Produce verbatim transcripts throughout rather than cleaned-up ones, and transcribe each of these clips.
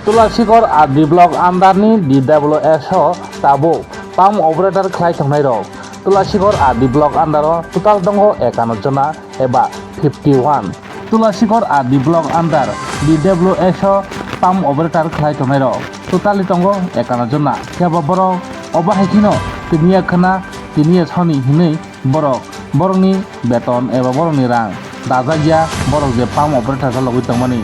Tulasikor R D block under ni D W S o tabuk pump operator khlai tongnai rok. Tulasikor R D block under o total tongo ekano jona eba fifty one. Tulasikor R D block under D W S o pump operator khlai tongnai rok totally tongo ekano jona. Kebo borok obo hai kheno tini ya khna tini ya soni hinwi borok borokni beton eba borokni rang dajak ya, borok je pump operator khe logwi tongmani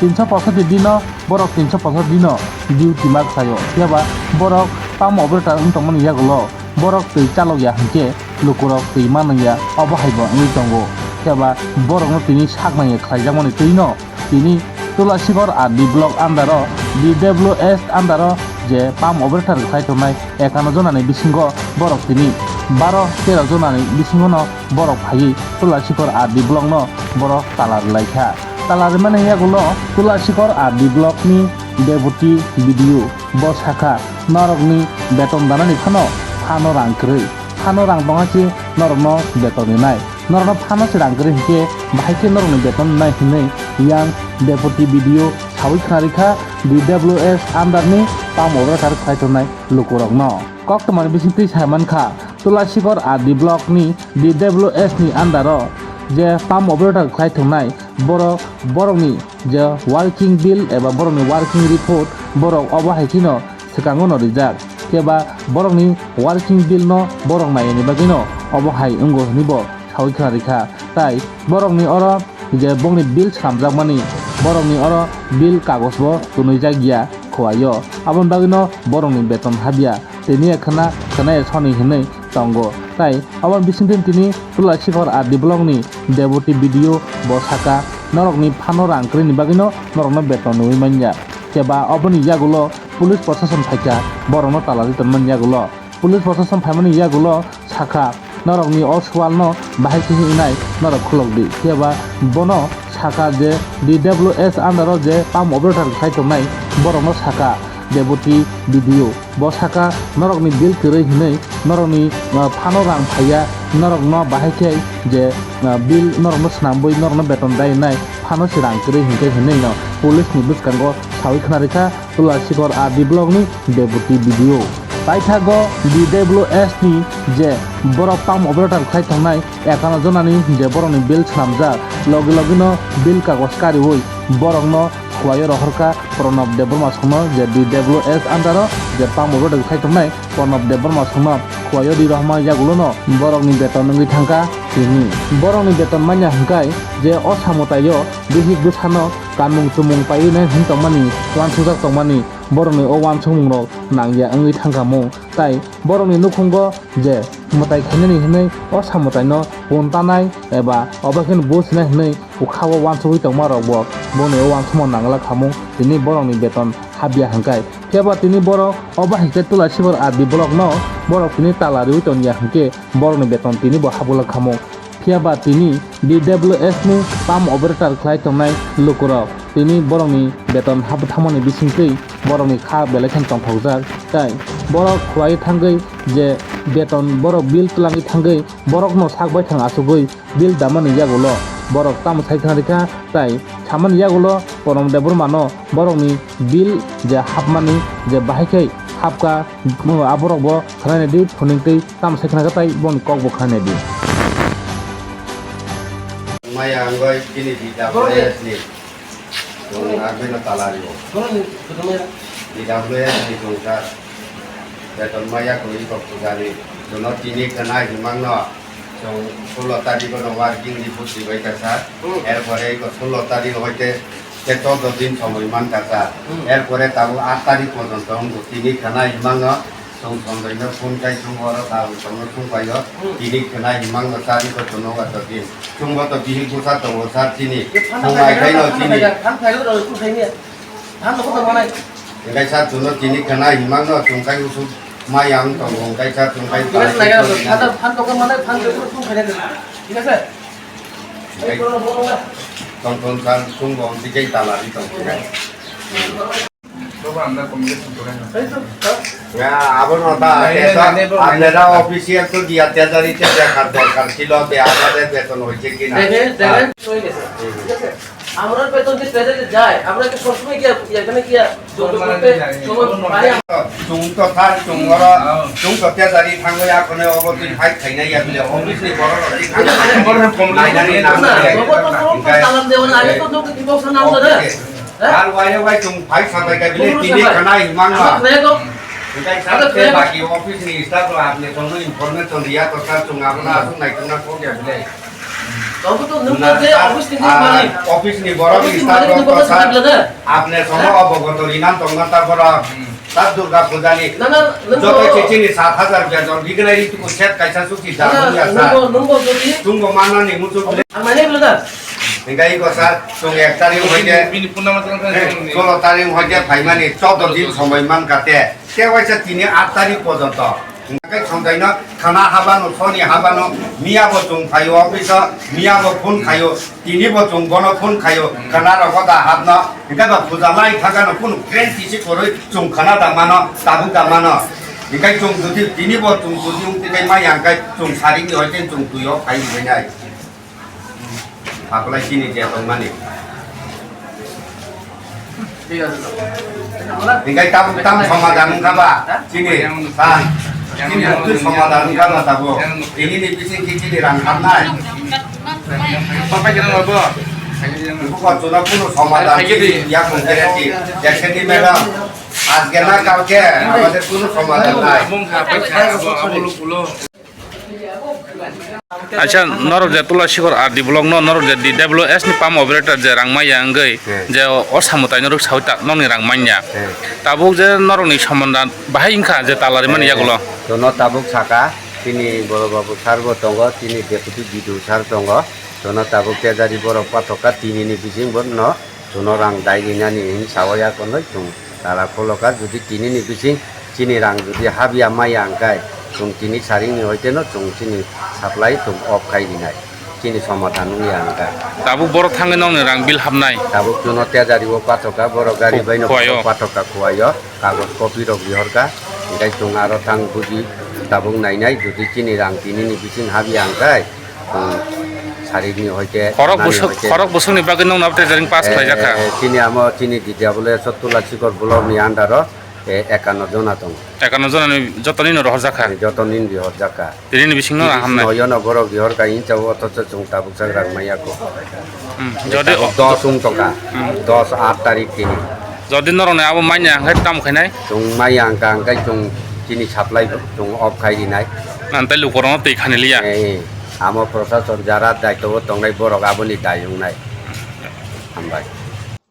tinso posotti dino borok tinso posotti dino duty ma khlaio. Phiya ba borok pump operator wng tongmani yagulo borok twi chalok ya hinkhe lukurok twi manwi ya, obo hai bo wngwi tongo. Phiya ba borokno tini sak nangya khlaijakmani twino tini Tulasikor R D block under o D W S under o je pump operator khlai tongnai ekano jonani bisingo borok tini baro tero jonani bisingono borok phaiwi Tulasikor R D block no borok tala rwlaikha. Tala rwmani yagulo Tulasikor R D block ni deputy B D O bo sakha, norokni beton danani phano phano rang kwrwi, phano rang tongha se norokno beton rwnai. Norokno phano se rang kwrwi hinkhe bahai khe norokni beton rwnai hinwi yang deputy B D O sawi khna rikha D W S under ni pump operator khlai tongnai lukurokno. Koktwmani bisingtwi sai mankha, Tulasikor R D block ni D W S ni under o je pump operator khlai tongnai borok, borokni je working bill eba borokni working report borok obo hai kheno swkango no rijak, keba borokni working bill no borok naiyani bagwi no obo hai wngo hwnwi bo sawi khna rikha. Tai borokni oro je bongni bill swnamjakmani, borokni oro bill kagoj bo twnwijak ya khuaio, aboni bagwino borokni beton habya, tini ya khwna khwna ya soni hinwi tongo. Tai aboni bisingtwi tini Tulasikor R D block ni deputy B D O bo saka, norokni phano rang kwrwini bagwino norokno beton nugwi manya, keba oboni yagulo police prosason phaikha, borokno tala di tonmani yagulo. Police prosason phaimani yagulo sakha, norokni o swalno bahai khe hinai norok khulokdi. Phiya ba bono sakha je D W S under o je pump operator khai tongnai borokno sakha deputy B D O. Bo sakha norokni bill kwrwi hinwi norokni, uh, phano rang phaiya, norokno bahai khe je, uh, bill norokno swnambwi norokno beton dainai phano se rang kwrwi hinkhe hinwi no police ni bwskango sawi khna rikha. Tulasikor R D block ni deputy B D O. Paithago D W S ni je borok pump operator khai tongnai ekano jonani je borokni bill swnamjak, logi logino bill kagoj kariui borokno khuaio rohorkha Pranab Debbarma songno je D W S under o je pump operator khai tongnai Pranab Debbarma songno khuaio ri rohorma yagulono borokni beton wngwi thangkha tini. Borokni beton manya hwnkhe je o samwtaio bihik bwsano kanmung chumung paiwi nai hwn tongmani, uansukjak tongmani, borokni o uansukmungrok nangya wngwi thangkha mung, tai borokni nukhungo je mwtai khainani hwnwi o samwtaino puntanai eba obo kheno businai hwnwi ukha-o uansugwi tongmarokbo boni o uansukmung nangla khamung tini borokni beton habya hwnkhe. Phiya ba tini borok obo hai khe Tulasikor R D block no borok tini tala riui tongya hwnkhe borokni beton tini bo habula khamung. Phiya ba tini D W S ni pump operator khlai tongnai lukurok tini borokni beton habwi thangmani bisingtwi borokni kha belai kheno tongthokjak, tai borok khuai thangwi je beton borok bill twlangwi thangwi borokno sak baithang achugwi bill damani yagulo borok tamo sai khna rikha, tai samani yagulo Pranab Debbarmano borokni bill je hapmani je bahai khe hapkha, aborokbo khwnainai di phuning twi tamo sai khna khe tai boni kok bo khwnainai di. Maya wngwi chini D W S ni chwng agwi no tala rio. D W S ni chwng kha beton maya kwrwi kok pujari. Chwngno tini khwnai himangno chwng sullo tarikh no working report ribai kha sir. Hmm. Erpore iko sullo tarikh hoite te chordo din somoi man kha sir. Hmm. Erpore tabuk aat tarikh porjonto wngkha tini khwnai himangno Chwng Sonjoino phone khai chwng oro kaham tongno chwng paio. Hmm. Tini khwnai himangno chari ko chwngno wato din. Chwngbo to bihik bwsa tongo sir chini. Ye phan Chwng khai, ai khaino phan chini. Khai, phan khai, phan khai, phan khai, phan khai, phan khai, phan khai, phan khai. Engkai sir chwngno tini khwnai himangno chwng khai usuk mai ang tongo engkai sir chwng khai. Thik ase, nai, phan khai, phan khai, phan khai, phan khai. Engkai tong tong sir chwngbo ang twi khai tala ri tong khai. Ya, abo no ta, apnara official to diya tejari te dekar dorkar chilo, de amare beton hoiche ki na. দেখে, দেখে, হয়ে গেছে। ঠিক আছে। আমরা বেতন যে পেতে যাই, আমরা কি সবসময় কি আর, এখানে কি আর যোগাযোগ করতে সময় পাই? Chwng to thar, chwng oro, chwng to tejari thango ya, kono obo twi fight khaina ya bile, office ni borok rok twi thango. Nainani nang na, ya. Nobor to phone call talam de, wala, age to nokni divorce nang na, eh? Ar wai wai chwng fight sabai ka bile, tini khana himang ma. Engkai sir, baki office ni staff rok apni chwngno information riya to sir, chwng abono aswk naitukna kok ya bile. Abo to nwng na, je office ni malik. Office ni borok ni staff rok to sir, apni chwngno obogoto rinan tongna ta borok. Ta Durga Puja ni joto chichini sat hajar beton rignai ri tuku set kaisa suki da ya sir. Chwngbo manani muchuk le. Ang mane bla da. Engkai ko sir, chwng ek tarik hoite, bini, bini punama tong tong eh, tong ni. Solo tarik hoite phaimani choudo din somoi mankha te. Te waisa tini aat tarik porjonto. Hingke somjaino khana habano, soni habano, miyabo chwng phaio office o, miyabo phone khaio, tinibo chwng bono phone khaio, khana rogo da habno, hingke ba puja lai thangano kunu guarantee se kwrwi chwng khana da mano, tabuk da mano. Hingke chwng jodi tinibo chwng jodi wngtwi kai maya hingke chwng saringni hoite chwng twi o phai hinwi nai. Akolai chini je tongmani. Hingkai tam, tam somadan wngkha ba? Chini, ha? Chini buktui somadan wngkha ba tabuk? Tini ni bising ki chini rang hamnai? Buko chuna kunu somadan chini ya kung kere chi. Jackson ni madam, ajke na kalke, amader kunu somadan nai. Acha, norok je Tula Sikor R D block no, norok je D W S ni pump operator je rang maya wngwi, hmm, je o, o samwtai norok sawi ta, nokni rang manya. Hmm. Tabuk je norokni somadan bahai wngkha je talarimani, hmm, yagulo. Jono tabuk saka, chini boro babu sir bo tongo, chini deputy B D O sir tongo. Jono tabuk tejari borok pathokka tini ni bising bo no. Chwngno rang dai rinani hwn sawi ya konwi chwng tala kholoka, jodi tini ni bising chini rang jodi habya maya hwnkhe chwng tini saring ni hoite no chwng chini supply chwng off khai rinai, chini somadan wngya hwnkhe. Tabuk borok thangwi nokni rang bill habnai? Tabuk chwngno tejari o pathoka, borok gari bai no pathoka khuwai o, kagoj copy rok rihorkha, hwnkhe chwng aro thang buji tabuk nainai, jodi chini rang tini ni bising habya hwnkhe. Chwng sarik ni hoite, khorok nani busuk, hoite. Khorok busuk ni bagwi nokno tei jaring pass khlai jakha. Eh, chini amo chini D W S o Tula Sikor block ni under o, eh, ekanno jona tongo. Ekanno jona ni joto nini rohor jakha. Eh, joto nini rohor jakha. Tini ni bising no aham nai. Noyo no borok rohor ka incha o othocho chwng tabuk jak rang maya ko. Hmm, jodi tabuk o dos wng tongkha. Hmm. Dos aat tarik tini. Jodi norok ni abo manya hwnkhe tamo khainai? Chwng maya hwnkha hwnkhe chwng chini supply chwng off khai rinai. Nang tei lukurokno twi khani liya. Eh. Amo prosason jara daito o tongnai borok aboni dai wngnai. Hambai.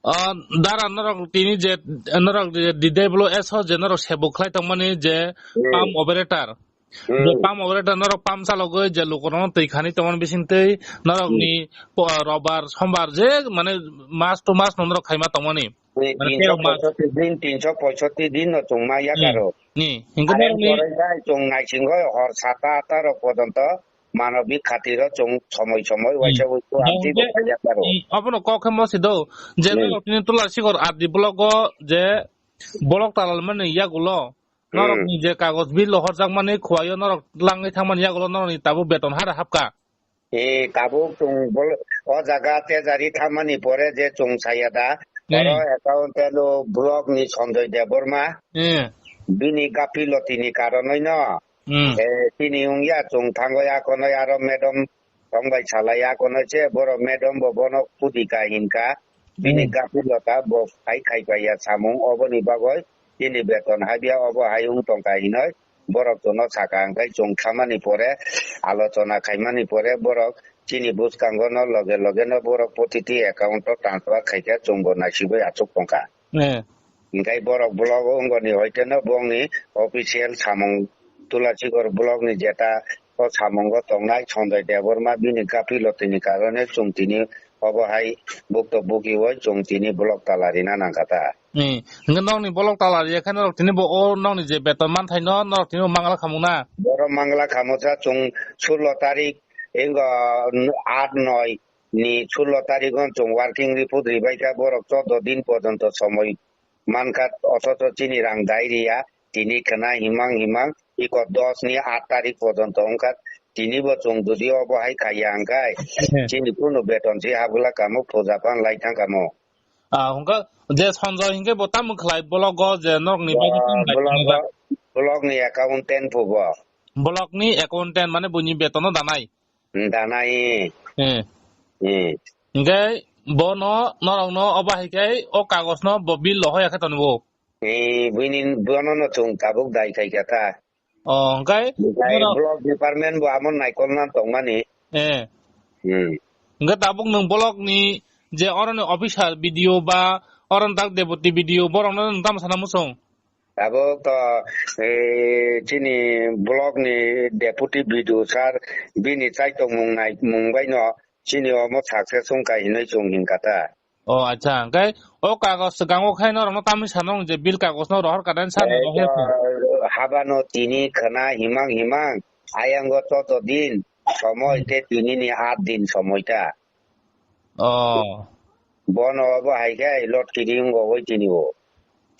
Ah, dara norok tini je, norok je D W S o je norok sebuk khlai tongmani je, hmm, pump operator. Hmm. Je pump operator norok pump chalogwi je lukurokno twi khani tongmani bisingtwi norokni, hmm, po-, robar, sombar je mane mas to mas no norok khaima tongmani. Mane tinso poisotti din, tinso poisotti din no chwng ma yakaro. Ni, hingke are norokni pore jai chwng naisingoi hor sata ata rok pojonto manobik khatiro chwng somoi somoi waisa waisa amtwi bo khaijak karo. Abono kok khe mosi do, je norok tini Tula Sikor R D block o je block talal mani yagulo, norokni je kagoj bill horjak mani khuaio norok langwi thangmani yagulo norokni tabuk beton hara hapka. E, tabuk chwng bol-, o jaga tejari thammani pore je chwng saya da, oro account telo block ni Sanjoy Debbarma, bini gapiloti ni karonoi no, e, chini wngya chwng thango ya konoi aro madam tongbai salai ya konoi se borok madam bo bono kudika hinka, bini gapilota bo khai khai pai ya samung oboni bagoi. Chini beton habya obo hai wng tongkha hinoi borok chwngno sakha, hwnkhe chwng thamani pore alochona khaimani pore borok chini bwskango no loge loge no borok protiti account o transfer khaikhe chwngbo naisigwi achuk tongkha. Eh. Hwnkhe borok block o wngoni hoite no bongni official samung Tulasikor block ni jeta o samungo tongnai Sanjoy Debbarma bini gapiloti ni karone chwng tini obo hai bukto bukiui chwng tini block tala rina nangkha ta. Ni, hwnkhe nokni block tala riya khe norok tini bo o nokni je beton manthai no norok tini bo mangla khamung na? Borok mangla khamung sa chwng sullo tarik, ingo aat noi ni sullo tarik o chwng working report ribai kha, borok chordo din porjonto somoi mankha, othocho chini rang dai riya, tini khna himang himang, iko dos ni aat tarik porjonto wngkha, tini bo chwng jodi obo hai khaiya hwnkhe, Hmm. chini kunu beton si habwla kamo, puja pan lai thang kamo. Ah, hwnkhe je Sanjoy hwnkhe bo tamo khlai block o je norokni Bo-, bagwi tamo khlai block tongmani o, block ni accountant phubo. Block ni accountant mane buini betono danai? Hmm, danai. Hmm. Hmm. Hwnkhe bono norokno obo hai khe o kagosno bo bill lo hoya khe tongo. Eh, buini bono no chwng tabuk dai khai kha ta. Oh, hwnkhe Hwnkhe bono block department bo amo naikolna tongmani. Eh. Hmm. Hwnkhe tabuk nwng block ni je oroni officer B D O ba oroni tak deputy B D O borokno nwng tamo sana muchung? Tabuk to, eh, chini block ni deputy B D O sir bini chaitok mung nai mung bai no chini omo success wng kha hinwi chwng hin kha ta. Oh, acha. Hwnkhe o kagos swkango khai norokno tamni sanong je bill kagosno rohor kha dan sani Eh, rohor kha. Habano tini khwna himang himang, ayango toto din, somoi Hmm. te tini ni aat din somoi ta. Oh. Bono obo hai khe lot kiri wngwi tini o.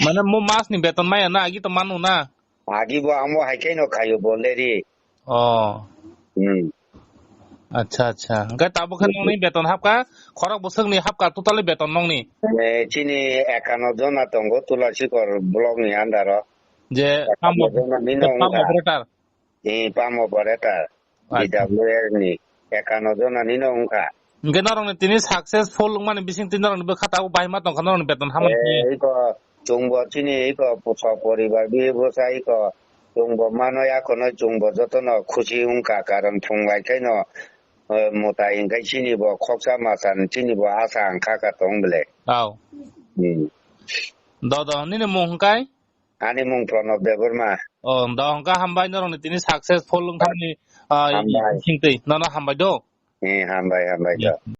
Mane mo mas ni beton maya na, agi to manu na? Agi bo amo hai khe no khayo bo leri. Oh. Hmm. Acha, acha. Hwnkhe tabuk khe nongni beton hapkha, khorok bwswkni hapkha totally beton nongni? Eh, chini ekano jona tongo Tulasikor block ni under o. Je Ekano pump op-, jona ni je nong pump wngkha. Operator? Eh, pump operator, Acha. D W R ni, ekano jona ni no wngkha. Hwnkhe norokni tini successful wngmani bising tini norokni bwkha tabuk bahai ma tongkha norokni beton hamani Eh, tini? Iko chwngbo chini iko puso poribar bihi bwsa iko chwngbo mano yakono chwngbo jotono khusi wngkha, karon phung bai khaino, eh, mwtai hwnkhe chini bo khoksa masa chini bo asa wngkha ka tong bele. Au. Hmm. Do, do, nini mung hwnkhe? Ani mung Pranab Debbarma. Oh, da hwnkha hambai norokni tini successful wngthangni, ah, Hambai. Singtwi. Nono hambai do. Eh, hambai, hambai do.